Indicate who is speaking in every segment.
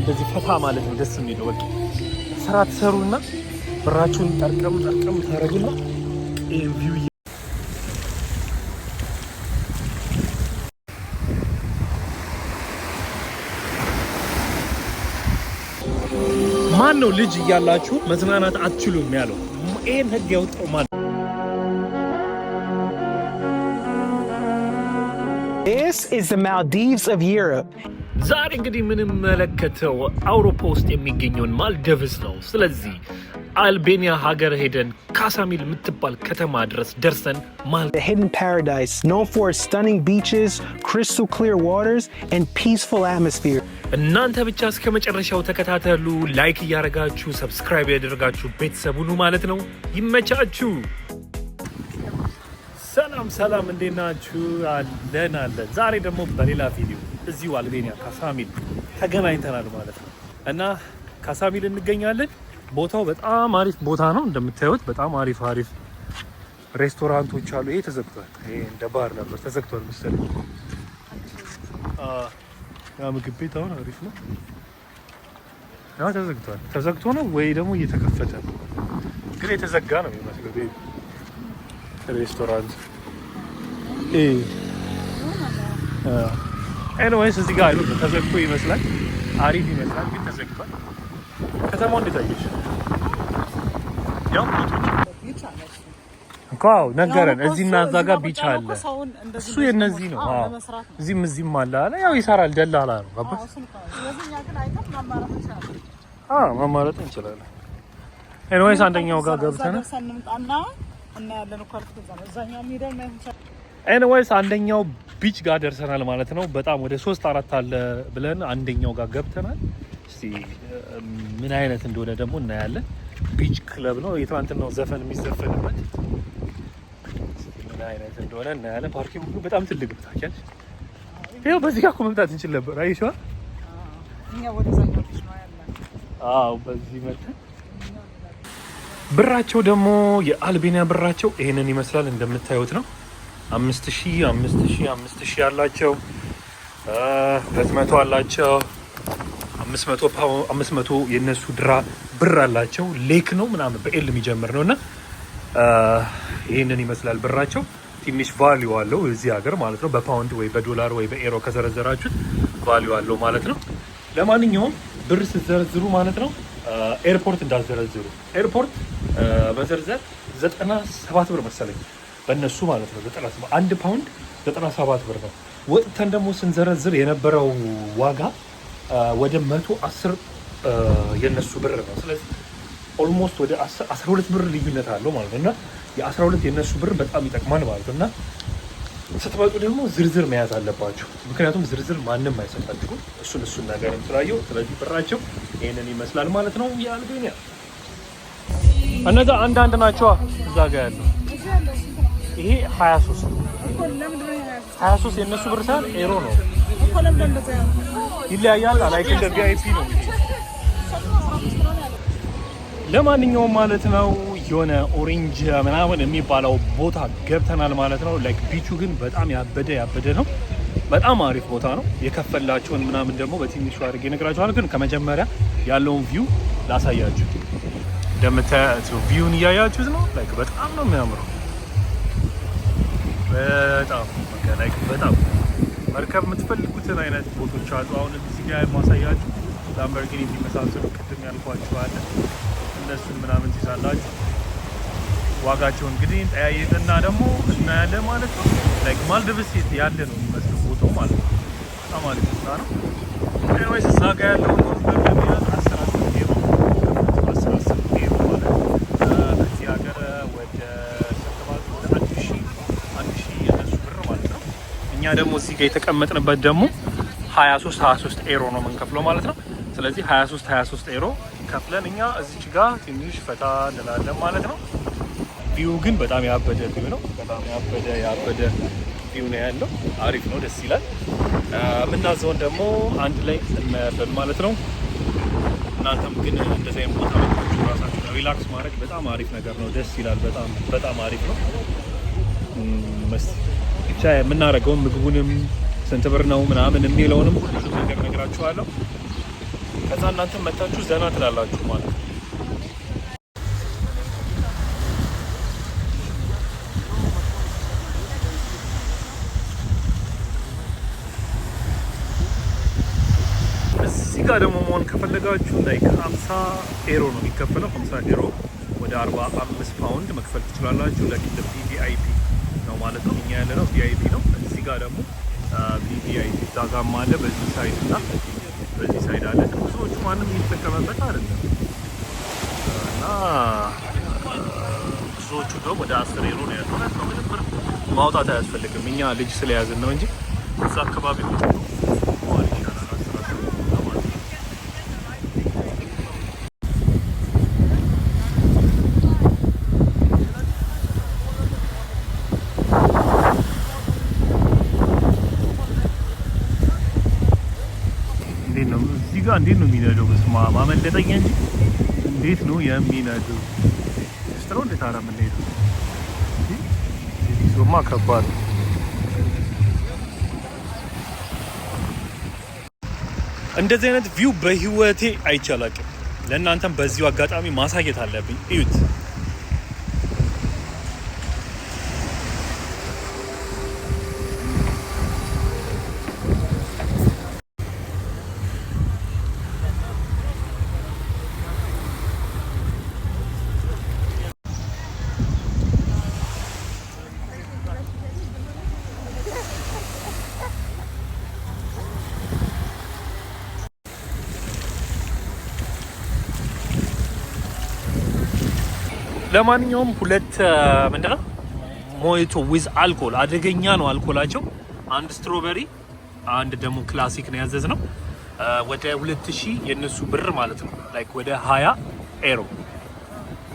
Speaker 1: እንደዚህ ፈታ ማለት ነው ደስ የሚለው። በቃ ስራ ትሰሩና ብራችሁን ጠርቀም ጠርቀም ታደርጉና ይሄን view ማን ነው ልጅ እያላችሁ መዝናናት አትችሉም ያለው? ይሄን ህግ ያወጣው ማን?
Speaker 2: This is the Maldives of Europe.
Speaker 1: ዛሬ እንግዲህ የምንመለከተው አውሮፓ ውስጥ የሚገኘውን ማልዲቭስ ነው። ስለዚህ አልቤኒያ ሀገር ሄደን ካሳሚል የምትባል ከተማ ድረስ ደርሰን ማል
Speaker 2: The hidden paradise, known for its stunning beaches, crystal clear waters, and peaceful atmosphere.
Speaker 1: እናንተ ብቻ እስከ መጨረሻው ተከታተሉ። Like እያደረጋችሁ፣ subscribe እያደረጋችሁ ቤተሰብ ሁኑ ማለት ነው። ይመቻችሁ። ሰላም ሰላም፣ እንዴት ናችሁ? አለን አለን። ዛሬ ደግሞ በሌላ ቪዲዮ እዚሁ አልቤኒያ ካሳሚል ተገናኝተናል ማለት ነው እና ካሳሚል እንገኛለን። ቦታው በጣም አሪፍ ቦታ ነው። እንደምታዩት በጣም አሪፍ አሪፍ ሬስቶራንቶች አሉ። ይሄ ተዘግቷል። ይሄ እንደ ባር ነበር፣ ተዘግቷል መሰለኝ። ያ ምግብ ቤት አሁን አሪፍ ነው። ያ ተዘግቷል። ተዘግቶ ነው ወይ ደግሞ እየተከፈተ ነው? ግን የተዘጋ ነው የሚመስለው ይሄ ሬስቶራንት። Anyways እዚህ ጋር አሉ፣ ተዘግቶ ይመስላል። አሪፍ ይመስላል፣ ግን ተዘግቷል። ከተማው እንዴት አየሽ? ያው boat ኦች እኮ አዎ ነገረን። እዚህና እዛ ጋር beach አለ። እሱ የነዚህ ነው። አዎ እዚህም እዚህም አለ አለ። ያው ይሰራል፣ ደላላ ነው። ገባሽ? አዎ ማማረጥ እንችላለን። Anyways አንደኛው ጋር ገብተን፣ anyways አንደኛው beach ጋር ደርሰናል ማለት ነው። በጣም ወደ ሶስት አራት አለ ብለን አንደኛው ጋር ገብተናል። እስቲ ምን አይነት እንደሆነ ደግሞ እናያለን። Beach club ነው፣ የትናንትናው ዘፈን የሚዘፈንበት። እስቲ ምን አይነት እንደሆነ እናያለን። Parking ኡ በጣም ትልቅ ነው፣ ታውቂያለሽ። ይኸው በዚህ ጋር እኮ መምጣት እንችል ነበር። አይሽዋ? አዎ በዚህ መተን። ብራቸው ደግሞ የአልቤኒያ ብራቸው ይሄንን ይመስላል፣ እንደምታዩት ነው። 5000፣ 5000፣ 5000 አላቸው፣ 200 አላቸው፣ 500፣ 500 የእነሱ ድራ ብር አላቸው። ሌክ ነው ምናምን በ L የሚጀምር ነው እና ይህንን ይመስላል ብራቸው። ትንሽ value አለው እዚህ ሀገር ማለት ነው። በፓውንድ ወይ በዶላር ወይ በኤሮ ከዘረዘራችሁት value አለው ማለት ነው። ለማንኛውም ብር ስትዘረዝሩ ማለት ነው airport እንዳትዘረዝሩ። Airport መዘርዘር 97 ብር መሰለኝ በእነሱ ማለት ነው። 97፣ 1 ፓውንድ 97 ብር ነው። ወጥተን ደግሞ ስንዘረዝር የነበረው ዋጋ ወደ 110 የነሱ ብር ነው። ስለዚህ almost ወደ 12 ብር ልዩነት አለው ማለት ነው እና የ12 የነሱ ብር በጣም ይጠቅማል ማለት ነው እና ስትመጡ ደግሞ ዝርዝር መያዝ አለባችሁ። ምክንያቱም ዝርዝር ማንም አይሰጣችሁም። እሱን እሱን ነገርም ስላየው፣ ስለዚህ ብራቸው ይህንን ይመስላል ማለት ነው። የአልቤኒያ እነዛ አንዳንድ ናቸዋ። እዛ ጋ ያለው ይሄ 23፣ 23 የእነሱ ብር ሳይሆን ኤሮ ነው፣ ይለያያል። Like እንደ VIP ነው። ለማንኛውም ማለት ነው የሆነ orange ምናምን የሚባለው ቦታ ገብተናል ማለት ነው። Like beach ኡ ግን በጣም ያበደ ያበደ ነው። በጣም አሪፍ ቦታ ነው። የከፈላቸውን ምናምን ደግሞ በትንሹ አድርጌ እነግራችኋለሁ። ግን ከመጀመሪያ ያለውን view ላሳያችሁ። እንደምታዩት view ን እያያችሁት ነው። Like በጣም ነው የሚያምረው። በጣም በቃ like በጣም መርከብ የምትፈልጉትን አይነት boat ኦች አሉ። አሁን እዚህ ጋር የማሳያችሁ ላምበርጊኒ የሚመሳሰሉ ቅድም ያልኳችሁ አለ። እነሱን ምናምን ትይዛላችሁ። ዋጋቸው እንግዲህ ጠያይቅና ደግሞ እናያለን ማለት ነው። Like ማልዲቭስ ያለ ነው የሚመስለው ቦታው ማለት ነው። በጣም አሪፍ ቦታ ነው። Anyways እዛ ጋ ያለውን ወንበር ለመያዝ 10 10 ዩሮ፣ 10 10 ዩሮ ማለት በዚህ ሀገር ወደ ስንት ማለት ነው? ወደ 1000፣ 1000 የነሱ ብር ማለት ነው። እኛ ደግሞ እዚህ ጋር የተቀመጥንበት ደግሞ 23 23 ኤሮ ነው የምንከፍለው ማለት ነው። ስለዚህ 23 23 ኤሮ ከፍለን እኛ እዚች ጋር ትንሽ ፈታ እንላለን ማለት ነው። View ግን በጣም ያበደ view ነው። በጣም ያበደ ያበደ view ነው ያለው። አሪፍ ነው፣ ደስ ይላል። የምናዘውን ደግሞ አንድ ላይ እናያለን ማለት ነው። እናንተም ግን እንደዚህ አይነት ቦታ መጥታችሁ ራሳችሁን relax ማድረግ በጣም አሪፍ ነገር ነው። ደስ ይላል። በጣም በጣም አሪፍ ነው። እስኪ ብቻ የምናደርገውን ምግቡንም ስንት ብር ነው ምናምን የሚለውንም ሁሉንም ነገር እነግራችኋለሁ። ከዛ እናንተም መታችሁ ዘና ትላላችሁ ማለት ነው። እዚህ ጋር ደግሞ መሆን ከፈለጋችሁ like 50 ኤሮ ነው የሚከፈለው። 50 ኤሮ ወደ 45 ፓውንድ መክፈል ትችላላችሁ። Like እንደ VVIP ነው ማለት ነው። እኛ ያለነው VIP ነው። እዚህ ጋር ደግሞ VVIP እዛ ጋርም አለ። በዚህ side እና በዚህ side አለ። ግን ብዙዎቹ ማንም የሚጠቀምበት አይደለም እና ብዙዎቹ ደግሞ ወደ 10 ኤሮ ነው ያለው። እውነት ነው፣ ምንም ብር ማውጣት አያስፈልግም። እኛ ልጅ ስለያዝን ነው እንጂ እዛ አካባቢ ቁጭ ብሎ መዋል ይሻላል። 10 10 ማለት ነው። እንዴት ነው እዚህ ጋር እንዴት ነው የሚነደው? በስመ አብ አመለጠኝ እንጂ እንዴት ነው የሚነደው? ስትሮ እንዴት አራ የምንሄደው ማ ከባድ ነው። እንደዚህ አይነት view በህይወቴ አይቼ አላውቅም። ለእናንተም በዚሁ አጋጣሚ ማሳየት አለብኝ። እዩት። ለማንኛውም ሁለት ምንድነው mojito with alcohol፣ አደገኛ ነው አልኮላቸው። አንድ strawberry፣ አንድ ደግሞ classic ነው ያዘዝነው። ወደ 2000 የነሱ ብር ማለት ነው። Like ወደ 20 ኤሮ፣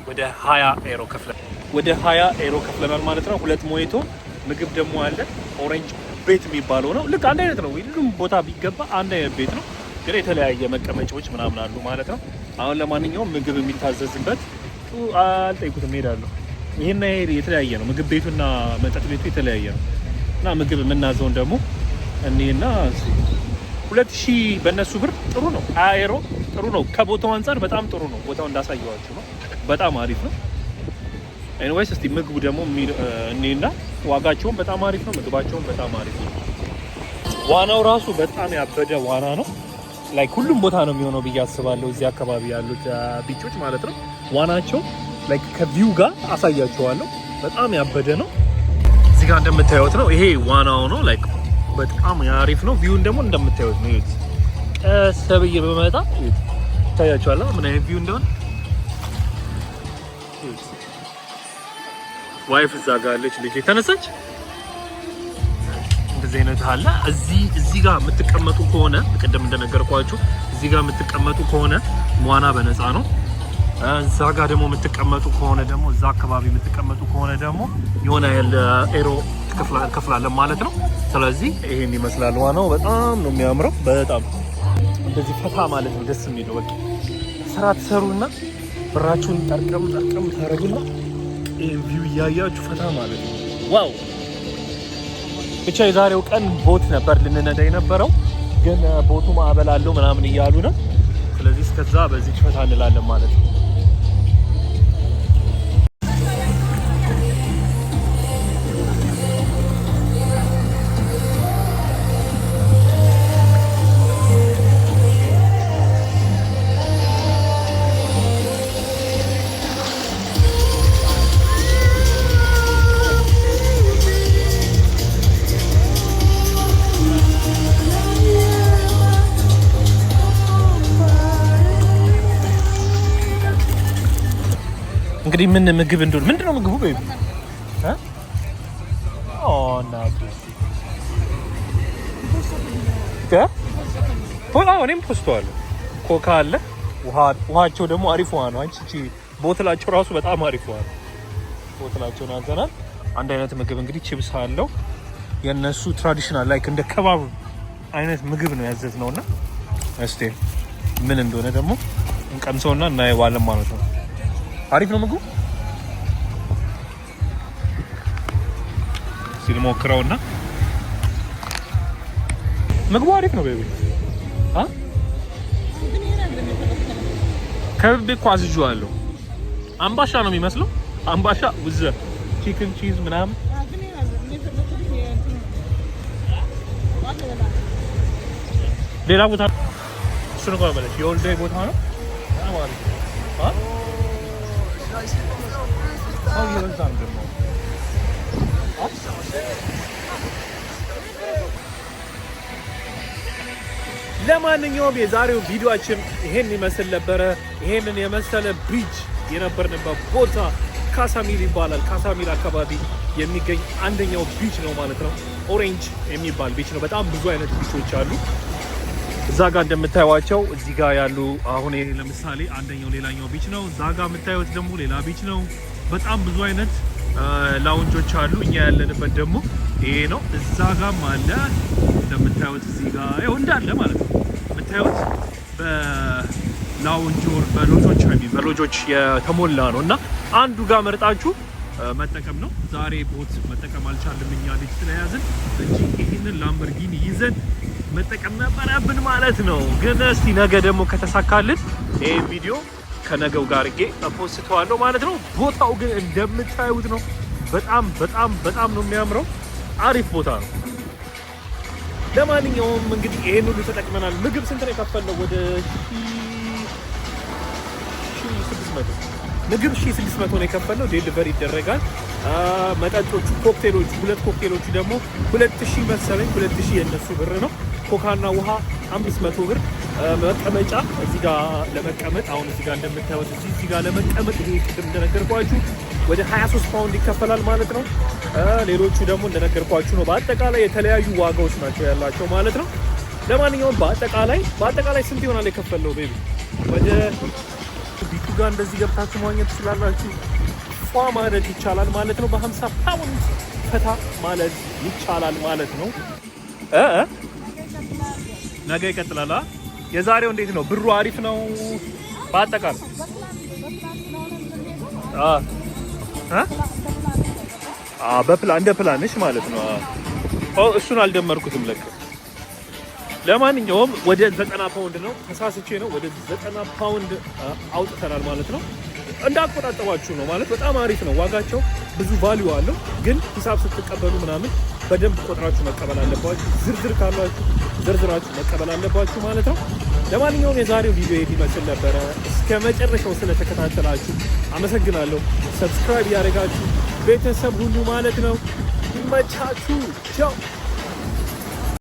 Speaker 1: ወደ 20 ኤሮ ከፍለን፣ ወደ 20 ኤሮ ከፍለናል ማለት ነው። ሁለት mojito። ምግብ ደግሞ አለ፣ Orange ቤት የሚባለው ነው። ልክ አንድ አይነት ነው። ሁሉም ቦታ ቢገባ አንድ አይነት ቤት ነው፣ ግን የተለያየ መቀመጫዎች ምናምን አሉ ማለት ነው። አሁን ለማንኛውም ምግብ የሚታዘዝበት አልጠይቁትም፣ እሄዳለሁ። ይሄና ይሄ የተለያየ ነው። ምግብ ቤቱና መጠጥ ቤቱ የተለያየ ነው። እና ምግብ የምናዘውን ደግሞ እኔና 2000 በእነሱ ብር ጥሩ ነው። 20 ኤሮ ጥሩ ነው። ከቦታው አንጻር በጣም ጥሩ ነው። ቦታው እንዳሳየዋችሁ ነው። በጣም አሪፍ ነው። Anyways እስቲ ምግቡ ደግሞ እኔና ዋጋቸውን በጣም አሪፍ ነው። ምግባቸውን በጣም አሪፍ ነው። ዋናው ራሱ በጣም ያበደ ዋና ነው። Like ሁሉም ቦታ ነው የሚሆነው ብዬ አስባለሁ። እዚህ አካባቢ ያሉት beach ኦች ማለት ነው። ዋናቸው like ከ view ጋር አሳያቸዋለሁ። በጣም ያበደ ነው። እዚህ ጋር እንደምታዩት ነው። ይሄ ዋናው ነው። Like በጣም አሪፍ ነው። View ን ደግሞ እንደምታዩት ነው። ይሁት ቀስ ብዬ በመጣ ይሁት ይታያችኋል ምን አይነት view እንደሆነ። Wife እዛ ጋር አለች። ልጅ ተነሳች። እንደዚህ አይነት አለ። እዚህ ጋር የምትቀመጡ ከሆነ፣ ቅድም እንደነገርኳችሁ እዚህ ጋር የምትቀመጡ ከሆነ ዋና በነፃ ነው። እዛ ጋር ደግሞ የምትቀመጡ ከሆነ ደግሞ፣ እዛ አካባቢ የምትቀመጡ ከሆነ ደግሞ የሆነ ያህል ኤሮ እንከፍላለን ማለት ነው። ስለዚህ ይሄን ይመስላል ዋናው። በጣም ነው የሚያምረው። በጣም እንደዚህ ፈታ ማለት ነው ደስ የሚለው። በቃ ስራ ትሰሩና ብራችሁን ጠርቀም ጠርቀም ታደርጉና ይሄን view እያያችሁ ፈታ ማለት ነው። Wow! ብቻ የዛሬው ቀን boat ነበር ልንነዳ የነበረው፣ ግን boat ኡ ማዕበል አለው ምናምን እያሉ ነው። ስለዚህ እስከዛ በዚህ ፈታ እንላለን ማለት ነው። እንግዲህ ምን ምግብ እንደሆነ፣ ምንድን ነው ምግቡ? Baby እ ኦ እናቱ እ እኔም ፖስተዋለሁ። ኮካ አለ። ውሃቸው ደግሞ አሪፍ ውሃ ነው። አንቺ እቺ bottle ኣቸው ራሱ በጣም አሪፍ ውሃ ነው። Bottle ኣቸውን አዘናል። አንድ አይነት ምግብ እንግዲህ ቺፕስ አለው። የእነሱ traditional like እንደ ከባብ አይነት ምግብ ነው ያዘዝነው እና እስቲ ምን እንደሆነ ደግሞ እንቀምሰውና እናየዋለን ማለት ነው። አሪፍ ነው ምግቡ። እስቲ ልሞክረውና ምግቡ አሪፍ ነው baby። አ ከብቤ እኮ አዝዤዋለሁ። አምባሻ ነው የሚመስለው። አምባሻ with chicken, cheese ምናምን።
Speaker 3: ግን የፈለኩት የእንትኑ ነው።
Speaker 1: ሌላ ቦታ እሱን እንኳን በለች የ holiday ቦታ ነው። በጣም አሪፍ ነው። አ? ሰው እየበዛ ነው ደግሞ። አ? ለማንኛውም የዛሬው ቪዲዮአችን ይሄን ይመስል ነበረ። ይሄንን የመሰለ beach የነበርንበት ቦታ ካሳሚል ይባላል። ካሳሚል አካባቢ የሚገኝ አንደኛው beach ነው ማለት ነው። Orange የሚባል beach ነው። በጣም ብዙ አይነት beach ኦች አሉ። እዛ ጋር እንደምታዩዋቸው እዚህ ጋር ያሉ አሁን ይሄ ለምሳሌ አንደኛው ሌላኛው beach ነው። እዛ ጋር የምታዩት ደግሞ ሌላ beach ነው። በጣም ብዙ አይነት lounge ኦች አሉ። እኛ ያለንበት ደግሞ ይሄ ነው። እዛ ጋም አለ እንደምታዩት፣ እዚህ ጋር ይኸው እንዳለ ማለት ነው። የምታዩት በ lounge or በ lodge ኦች፣ I mean በ lodge ኦች የተሞላ ነው እና አንዱ ጋር መርጣችሁ መጠቀም ነው። ዛሬ boat መጠቀም አልቻልም እኛ ልጅ ስለያዝን እንጂ ይህንን ላምበርጊኒ ይዘን መጠቀም ነበረብን ማለት ነው። ግን እስቲ ነገ ደግሞ ከተሳካልን ይህ ቪዲዮ ከነገው ጋር አድርጌ እፖስተዋለሁ ማለት ነው። ቦታው ግን እንደምታዩት ነው። በጣም በጣም በጣም ነው የሚያምረው። አሪፍ ቦታ ነው። ለማንኛውም እንግዲህ ይሄን ሁሉ ተጠቅመናል። ምግብ ስንት ነው የከፈልነው? ወደ 1600፣ ምግብ 1600 ነው የከፈልነው። Delivery ይደረጋል። መጠጦቹ፣ ኮክቴሎቹ፣ ሁለት ኮክቴሎቹ ደግሞ 2000 መሰለኝ፣ 2000 የእነሱ ብር ነው። ኮካና ውሃ 500 ብር። መቀመጫ እዚህ ጋር ለመቀመጥ፣ አሁን እዚህ ጋር እንደምታዩት እዚህ ጋር ለመቀመጥ ይሄ ቅድም እንደነገርኳችሁ ወደ 23 ፓውንድ ይከፈላል ማለት ነው። ሌሎቹ ደግሞ እንደነገርኳችሁ ነው። በአጠቃላይ የተለያዩ ዋጋዎች ናቸው ያላቸው ማለት ነው። ለማንኛውም በአጠቃላይ ስንት ይሆናል የከፈለው baby? ወደ ቢቹ ጋር እንደዚህ ገብታችሁ ማግኘት ትችላላችሁ። ፏ ማለት ይቻላል ማለት ነው። በ50 ፓውንድ ፈታ ማለት ይቻላል ማለት ነው። እ እ ነገ ይቀጥላል። አ የዛሬው እንዴት ነው? ብሩ አሪፍ ነው በአጠቃላይ አ አ አ በፕላን እንደ ፕላንሽ ማለት ነው። ኦ፣ እሱን አልደመርኩትም ለካ። ለማንኛውም ወደ 90 ፓውንድ ነው፣ ተሳስቼ ነው። ወደ 90 ፓውንድ አውጥተናል ማለት ነው። እንዳቆጣጠባችሁ ነው ማለት፣ በጣም አሪፍ ነው። ዋጋቸው ብዙ value አለው፣ ግን ሂሳብ ስትቀበሉ ምናምን በደንብ ቆጥራችሁ መቀበል አለባችሁ። ዝርዝር ካላችሁ ዝርዝራችሁ መቀበል አለባችሁ ማለት ነው። ለማንኛውም የዛሬው ቪዲዮ ይሄን ይመስል ነበረ። እስከ መጨረሻው ስለተከታተላችሁ አመሰግናለሁ። Subscribe ያደረጋችሁ ቤተሰብ ሁሉ ማለት ነው። ይመቻችሁ። ቻው።